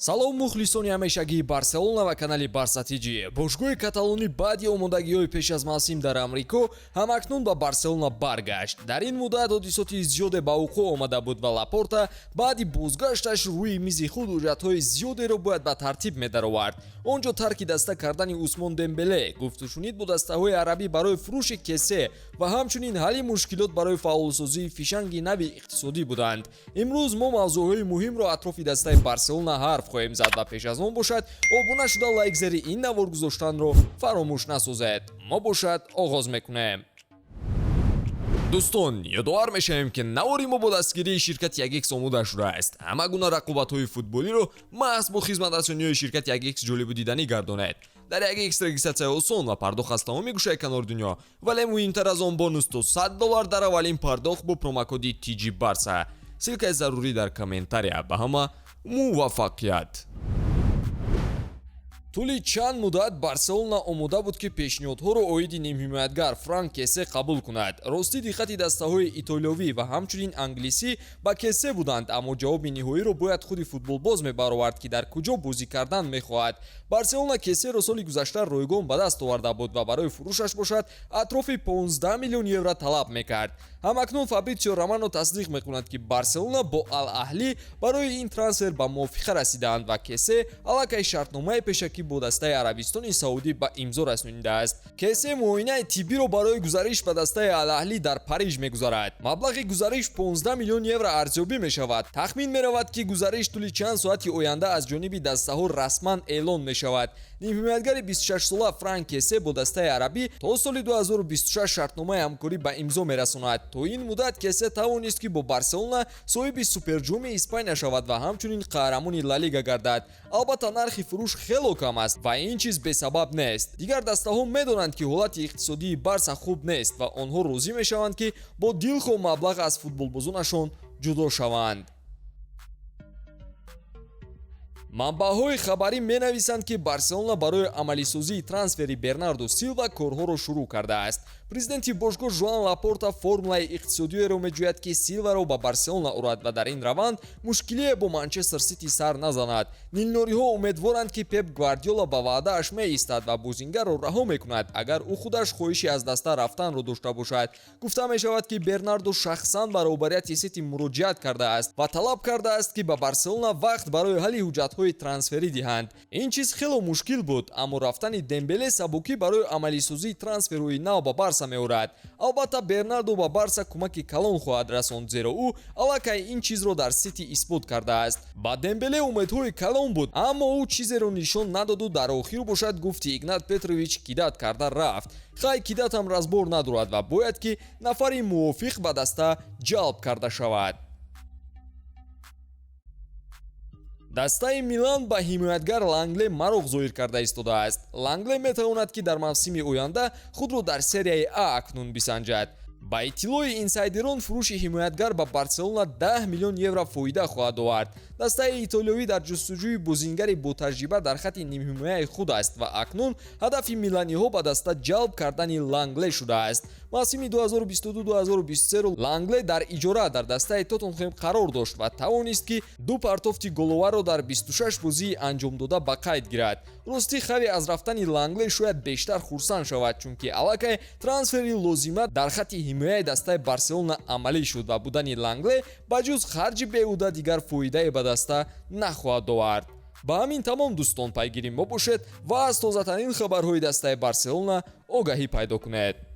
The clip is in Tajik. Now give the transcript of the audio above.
Салом, мухлисони ҳамешагии Барселона ва канали Барса ТЖ. Бошгоҳи каталонӣ баъди омодагиҳои пеш аз мавсим дар Амрико ҳамакнун ба Барселона баргашт. Дар ин муддат ҳодисоти зиёде ба вуқӯъ омада буд ва Лапорта баъди бозгашташ рӯи мизи худ ҳуҷҷатҳои зиёдеро бояд ба тартиб медаровард. Он ҷо тарки даста кардани Усмон Дембеле, гуфтушунид бо дастаҳои арабӣ барои фурӯши Кесе ва ҳамчунин ҳалли мушкилот барои фаъолсозии фишанги нави иқтисодӣ буданд. Имрӯз мо мавзӯъҳои муҳимро атрофи дастаи Барселона ҳарф хоҳем зад ва пеш аз он бошад, обуна шуда, лайк зери ин навор гузоштанро фаромӯш насозед. Мо бошад, оғоз мекунем. Дӯстон, ёдовар мешавем, ки навори мо бо дастгирии ширкати Ягикс омода шудааст. Ҳама гуна рақобатҳои футболиро маҳз бо хизматрасониҳои ширкати Ягикс ҷолибу диданӣ гардонед. Дар Ягикс регистратсия осон ва пардохт аз тамоми гӯшаи канори дунё, вале муҳимтар аз он, бонус то 100 доллар дар аввалин пардохт бо промокоди TG Барса. Ссылкаи зарурӣ дар комментария. Ба ҳама муваффақият! Тӯли чанд муддат Барселона омода буд, ки пешниҳодҳоро оиди нимҳимоятгар Франк Кесе қабул кунад. Ростӣ, диққати дастаҳои итолиёвӣ ва ҳамчунин англисӣ ба Кесе буданд, аммо ҷавоби ниҳоиро бояд худи футболбоз мебаровард, ки дар куҷо бозӣ кардан мехоҳад. Барселона Кесеро соли гузашта ройгон ба даст оварда буд ва барои фурӯшаш бошад, атрофи 15 миллион евро талаб мекард. Ҳамакнун Фабритсио Романо тасдиқ мекунад, ки Барселона бо Ал Аҳлӣ барои ин трансфер ба мувофиқа расидаанд ва Кесе аллакай шартномаи пешакӣ бо дастаи Арабистони Саудӣ ба имзо расонидааст. Кесе муоинаи тиббиро барои гузариш ба дастаи Ал Аҳлӣ дар Париж мегузарад. Маблағи гузариш 15 миллион евро арзёбӣ мешавад. Тахмин меравад, ки гузариш тӯли чанд соати оянда аз ҷониби дастаҳо расман эълон мешавад. Нимҳимоятгари 26сола Франк Кесе бо дастаи арабӣ то соли 2026 шартномаи ҳамкорӣ ба имзо мерасонад. То ин муддат Кесе тавонист, ки бо Барселона соҳиби Суперҷоми Испания шавад ва ҳамчунин қаҳрамони Ла Лига гардад. Албатта, нархи фурӯш хело кам аст ва ин чиз бесабаб нест. Дигар дастаҳо медонанд, ки ҳолати иқтисодии Барса хуб нест ва онҳо розӣ мешаванд, ки бо дилхоҳ маблағ аз футболбозонашон ҷудо шаванд. Манбаъҳои хабарӣ менависанд, ки Барселона барои амалисозии трансфери Бернардо Силва корҳоро шурӯъ кардааст. Президенти бошгоҳ Жуан Лапорта формулаи иқтисодиеро меҷӯяд, ки Силваро ба Барселона орад ва дар ин раванд мушкилие бо Манчестер Сити сар назанад. Нилнориҳо умедворанд, ки Пеп Гвардиола ба ваъдааш меистад ва бозингарро раҳо мекунад, агар ӯ худаш хоҳиши аз даста рафтанро дошта бошад. Гуфта мешавад, ки Бернардо шахсан ба роҳбарияти Сити муроҷиат кардааст ва талаб кардааст, ки ба Барселона вақт барои ҳалли ҳуҷҷатҳои трансферӣ диҳанд. Ин чиз хело мушкил буд, аммо рафтани Дембеле сабукӣ барои амалисозии трансферҳои нав ба Барса меорад. Албатта, Бернардо ба Барса кӯмаки калон хоҳад расонд, зеро ӯ аллакай ин чизро дар Сити исбот кардааст. Ба Дембеле умедҳои калон буд, аммо ӯ чизеро нишон надоду дар охир бошад, гуфти Игнат Петрович, кидать карда рафт. Хай, кидать ам разбор надорад ва бояд ки нафари мувофиқ ба даста ҷалб карда шавад. Дастаи Милан ба ҳимоятгар Лангле мароқ зоҳир карда истодааст. Лангле метавонад, ки дар мавсими оянда худро дар Серияи А акнун бисанҷад. Ба иттилои инсайдерон, фурӯши ҳимоятгар ба Барселона 10 миллион евро фоида хоҳад овард. Дастаи итолиёвӣ дар ҷустуҷӯи бозингари ботаҷриба дар хатти нимҳимояи худ аст ва акнун ҳадафи миланиҳо ба даста ҷалб кардани Лангле шудааст. Мавсими 2022-2023 Лангле дар иҷора дар дастаи Тоттенхем қарор дошт ва тавонист, ки ду партофти головарро дар 26 бозии анҷомдода ба қайд гирад. Ростӣ, Хави аз рафтани Лангле шояд бештар хурсанд шавад, чунки аллакай трансфери лозима дар хатти ҳимояи дастаи Барселона амалӣ шуд ва будани Лангле ба ҷуз харҷи беҳуда дигар фоидае ба даста нахоҳад овард. Ба ҳамин тамом, дӯстон. Пайгири мо бошед ва аз тозатарин хабарҳои дастаи Барселона огаҳӣ пайдо кунед.